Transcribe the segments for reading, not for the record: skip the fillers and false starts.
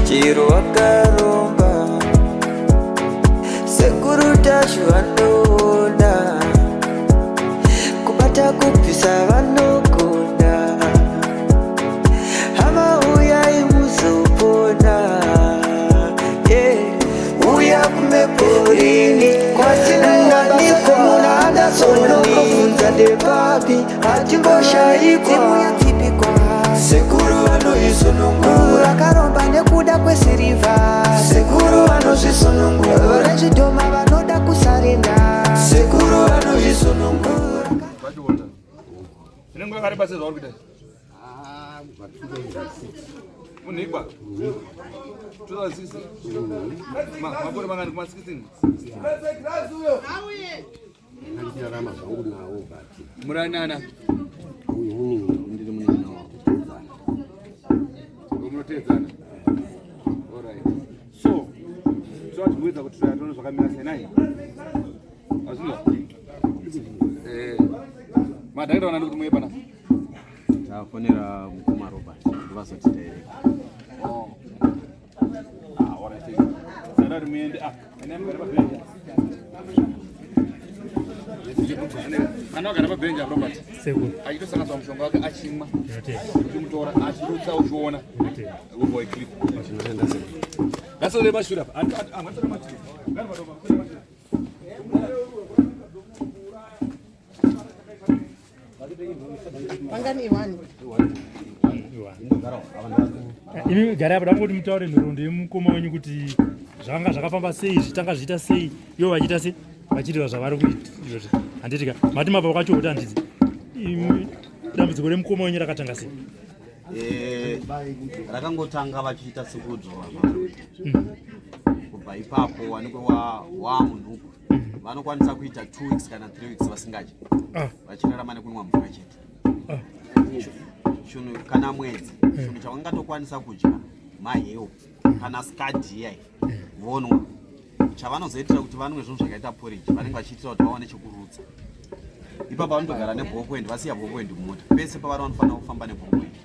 Chero wakaromba Sekuru Tashu vanoona Kubata kubvisa vanogona Hama uyai muzopona yeah. Uya kumeporini kwatinowanikwa muna Anderson ndepapi hatimboshaikwa Sekuru vanoisunungura Vakaromba nekuda kwesirivha. Sekuru vanozvisunungura Vezvidhoma vanoda kusarenda. Sekuru vanozvisunungura. Inenge yakareba sei zvauri kuita? Munhikwa? 2006? Makore mangani kuma 16? Ndirarama zvangu nawo but Muranana. uyu munin'ina ndiri munin'ina wako tedzana. Munoteedzana. Alright. So, tinoda kuedza kuti tione zvakamira sei nai. Azvinzwa? Eh. Madhakita vanani kuti muye panapa? Tafonera mukoma Robert kuti vazoti direct. Oh. Ah, alright. Saka kuti muende ah, ene mugare pabhenji. Kana wagara pabhenji apa Robert. Sekuru. Achitosanganiswa mushonga wake achimwa. Ndinotenda. Uchimutora achirutsa uchiona. Ndinotenda. Uboi clip. Tinotenda sekuru. Ngasore mashure apa. Angatore mashure. Ngari padoma. Pangani iwani. Imi garai apa, ndangoti mutaure nhoroondo yemukoma wenyu kuti zvanga zvakafamba sei, zvitanga zviita sei, ivo vachiita sei, vachiitira zvavari kuita izvozvi. Handiti ka mati mabva kwachihota, handiti? Imi, dambudziko remukoma wenyu rakatanga sei? Rakangotanga vachiita sekudzvova zvavari kuita. Kubva ipapo wanikwe wamunhuku vanokwanisa kuita 2 weeks kana 3 weeks vasingadyi, vachirarama nekunwa mvura chete. Chinhu kana mwedzi, chinhu chavangatokwanisa kudya maheu kana skadhi iyai vonwa. Chavanozoitira kuti vanwe zvinhu zvakaita porridge, vanenge vachiitira kuti vawane chekurutsa. Ipapo vanotogara neballpoint, vasiya ballpoint mumota. Pese pavari vanofanira kufamba neballpoint.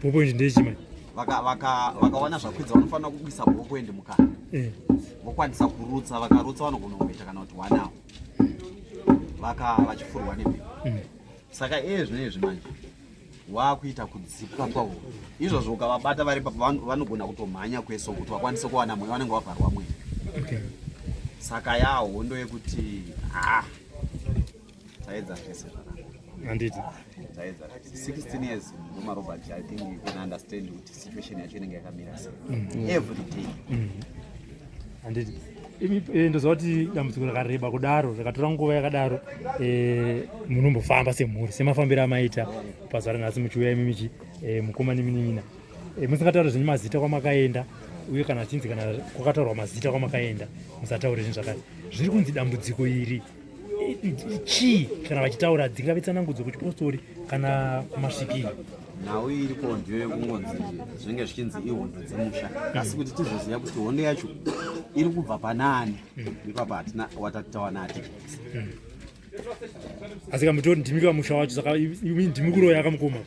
Ballpoint ndechimai? Vakawana zvakwidza vanofanira kuisa ballpoint mukana, vokwanisa kurutsa. Vakarutsa vanogona kungoita kana kuti 1 hour vaka vachifurwa nemhepo. Saka iye zvino izvi manje wakuita kudzipwa kwavo izvozvo, ukavabata vari papo vanogona kutomhanya kweso kuti vakwanise kuwana mweya, vanenge vavharwa mweya. Saka yahondo yekuti ah, taedza zvese zvakanaka. Handiti? Taedza zvese 16 years ngoma Robert, I think you can understand kuti situation yacho inenge yakamira sei every day. Handiti? Imi ndoziva kuti dambudziko rakareba kudaro, rakatora nguva yakadaro, munombofamba semhuri semafambiro amaita pazuva ranhasi muchiuya imimichi mukoma nemunin'ina, musingatauri zvenyu mazita kwamakaenda, uye kana chinzi kana kwakataurwa mazita kwamakaenda musataure zvinhu zvakati zviri kunzi dambudziko iri chii, kana vachitaura dzingave tsanangudzo kuchipostori kana kumasvikiro. Nhau iripo ndiyo yekungonzi zvinenge zvichinzi ihondo dzemusha, asi kuti tizoziva kuti hondo yacho iri kubva panaani, ipapo hatina watati tawana hatijekisa. Asi kamutori ndimi kamusha wacho, saka imi ndimi kuroya akamukoma.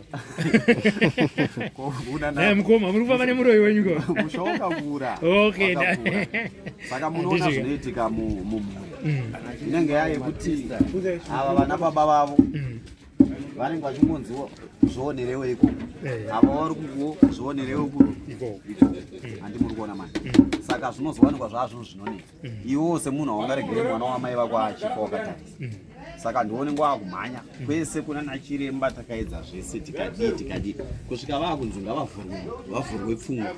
Mukoma muri kufamba nemuroyi wenyu ko? Musha wakakura. Okay. Wakakura. Saka munoona zvinoitika mumhuri inenge yayekuti ava vana baba vavo vanenge vachingonzi zvoonerewo ikoko, ava vari kukuwo zvoonerewo Ikoko. Ikoko, handi muri kuona manje? Saka zvinozowanikwa zvaa zvinhu zvinonetsa. Iwewo semunhu haungaregere mwana wamai vako achifa wakatarisa. Saka ndionenge wakumhanya kwese kuna nachiremba, takaedza zvese, tikadii tikadii, kusvika vaakunzi ngavavhurwe vavhurwe pfungwa.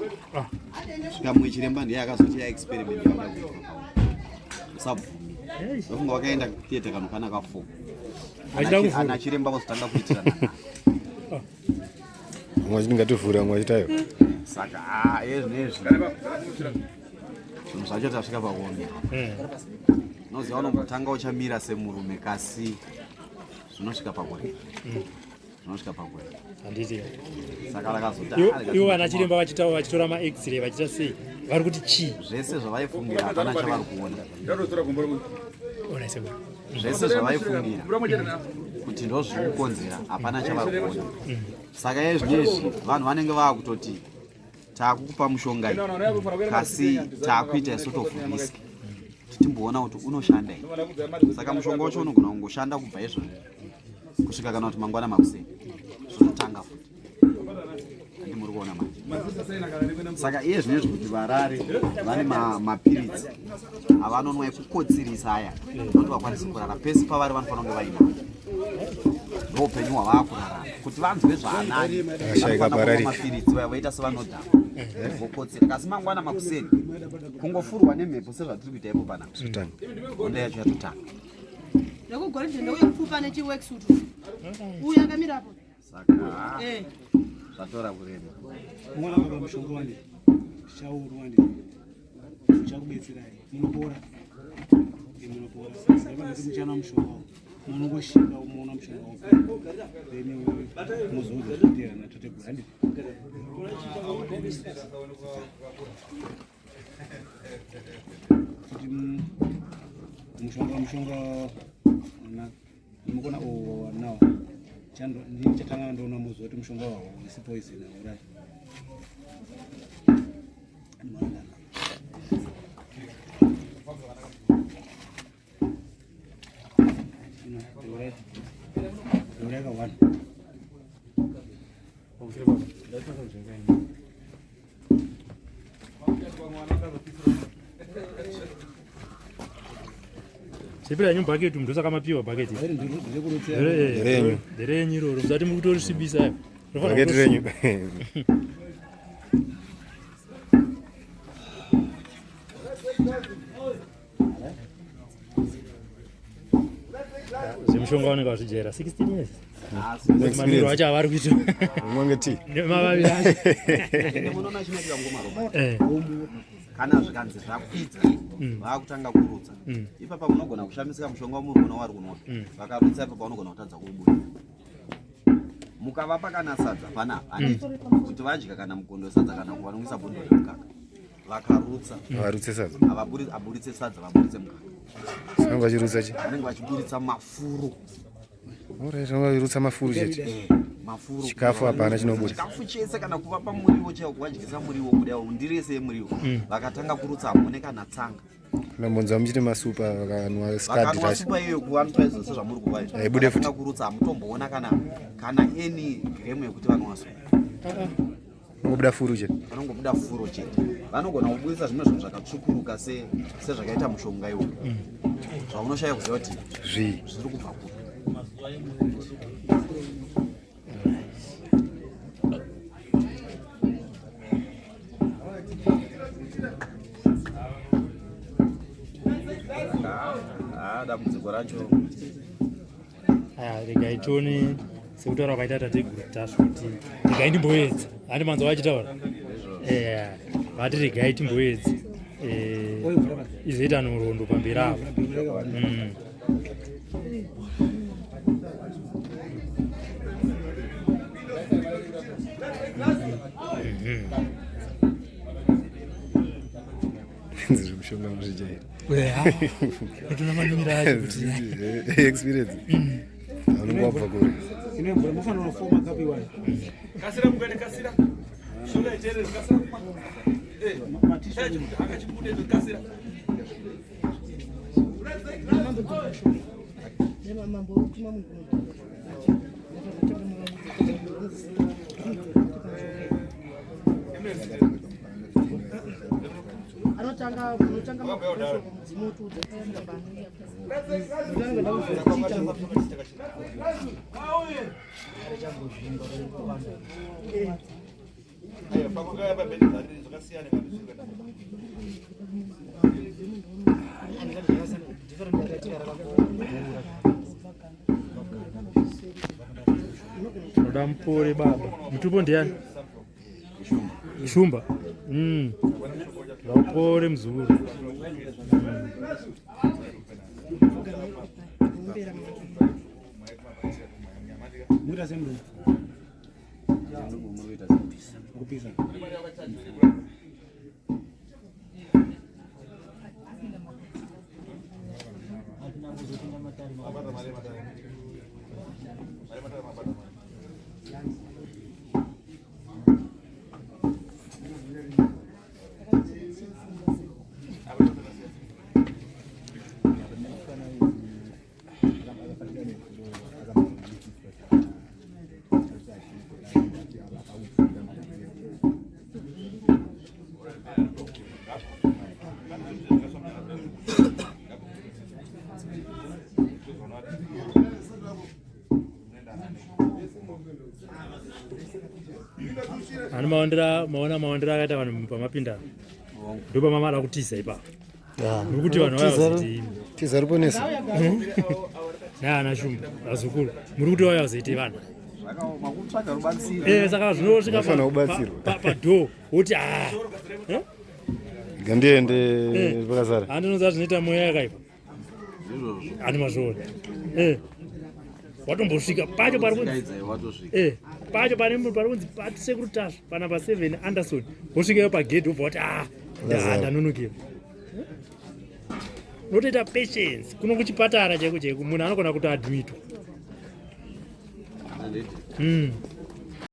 Svika mumwe chiremba ndiye akazoti yaexperiment yauda kuitwa pauri usabvumi. Ndofunga wakaenda kutheatre kano kana ka4. Vachida kuvhura. Ana chiremba vozotanga kuitirana. Vamwe vachiti ngativhure, vamwe vachiti aiwa. Saka ah, ezvinezvi zvinhu zvacho tasvika pakuomera. Unoziva unombotanga uchamira semurume, kasi zvinosvika pakureba, zvinosvika pakureba. Handiti? Saka rakazoti Ivo vana chiremba vachitaura, vachitora max-ray, vachiita sei, vari kuti chii? Zvese zvavaifungira hapana chavari kuona. Ndatotora gombo rekuti. Ona sekuru. Zvese zvavaifungira kuti ndo zviri kukonzera hapana chavari kuona. Saka iye zvinezvi vanhu vanenge vaakutoti Taakukupa mushonga iyi, kasi taakuita sort of risk titimboona kuti unoshanda here. Saka mushonga wacho unogona kungoshanda kubva izvozvo kusvika kana kuti mangwana makuseni zvototanga futi. Handi muri kuona manje. Saka iye zvinezvi kuti varare vane mapiritsi avanonwa ekukotsirisa aya, noti vakwanise kurara pese pavari vanofanira kunge vainawo. Ndoupenyu hwavaakurarama kuti vanzwe zvaanani. Akashaika Vanofanira kumwa pararika. mapiritsi vaya voita sevanodhakwa vokotsira, kasi mangwana makuseni kungofurwa nemhepo sezvatiri kuita ipo panapa, Zvotanga. honda yacho yatotanga. Nekugoridhe ndeuye kupfupa nechiworksuit uyu akamirapo. Saka zvatora kurema. Mwana baba, mushonga wani chauru wani uchakubetserai, munopora. Munopora saka muchana mushonga uwu munongoshinga umuona mushonga uwu, then muzoudza zvinoteera natateguru, handiti? Kuti mushonga mukona nawo chando ndichatanga ndoona muziva kuti mushonga wawo isi poison aurai. Eureka one. Chipira yenyu bhaketi, ndosaka mapiwa bhaketi. Renyu. Nderenyu iroro, musati muri kutorisvibisa. Bhaketi renyu. Zvemushonga vanenge vazvijaira 16 years. Mamiro acho avari kuita. Mwange tea. Nemavaviri acho. Ende munoona chinoitika ngoma ropa, kana zvikanzi zvakwidza, vaakutanga kurutsa ipapa, munogona kushamisika mushonga wamuri kuona wari kunwa. Vakarutsa ipapa, unogona kutadza kuubuda. Mukavapa kana sadza panapa, handiti kuti vadya kana mugondo wesadza kana kuvanonwisa bhondo remukaka, vakarutsa, Varutse sadza. Aburitse sadza, vaburitse mukaka. Vanenge vachirutsa chi? Vanenge vachiburitsa mafuro. Alright, vanenge vachirutsa mafuru chete. Mafuro. Chikafu hapana chinobuda. Chikafu chese, kana kuvapa muriwo chaiwo, kuvadyisa muriwo kudai, ndiri yese yemuriwo, vakatanga kurutsa hamune kana tsanga. Ndambonzwa muchiti masupa vakanwa skadi Vakanwa racho. supa iyoyo, kuvanwa izvo sezvamuri kuva izvo, Haibude futi. vakatanga kurutsa, hamutomboona kana any gram yekuti vanwa supa. Vangobuda furu chete. Vanongobuda furo chete. Vanogona kubudisa zvimwe zvinhu zvakatsvukuruka sezvakaita mushonga iwo, zvaunoshaya kuziva kuti Zvii? zviri kubva kupi. Ah, dambudziko racho. Aya, regai tione sekutaura kwaita tateguru Tasvu kuti regai ndimboedza. Handi manzwa vachitaura? Vati regai timboedza. Izoita nhoroondo pamberi apo. Zvemushonga muzvijaira. Totona manimiro acho kuti Experience. Unenge wabva kure. Ine mvura mufanira kufoma kapu iwayo. Kasira mugane, kasira. Shoga iterere, kasira kuma. Chacho akachibude, kasira. Mambo tuma munhu. Anotanga unotanga mashoko mudzimu otiudza kusvika pano. Unoenda kuzotiita. Aiwa, pamwe pabhedhi zvakasiyana kana zviri. Unoda mupore baba. Mutupo ndiani? Shumba. Ngaupore muzukuru. Muita semurume kupisa. Ani maondera maona maondera akaita vanhu pamapinda. Ndopamamada kutiza ipapo. Muri kuti vanhu vaya vazoite imi. Tiza ruponesa. Naana Shumba vazukuru. Muri kuti vaya vazoite vanhu. Zvakaoma kutsvaga rubatsiro. Eh saka zvinosvika Vanofanira kubatsirwa. pa door woti ah. Eh? Gandiende Eh. pakazara. Handinoziva zvinoita mweya yakaipa. Ndizvozvo. Ani mazviona. Eh. Watombosvika pacho pari kunzi Daidzai watosvika. Eh, pacho pane pari kunzi pati sekuru Tasvu panapa 7 Anderson. Wosvikayo pagedhi wobva wati ah Lazaro. ndanonokera. Unotoita patience kuno kuchipatara chaiko chaiko munhu anogona kutoadmitwa. Handiti.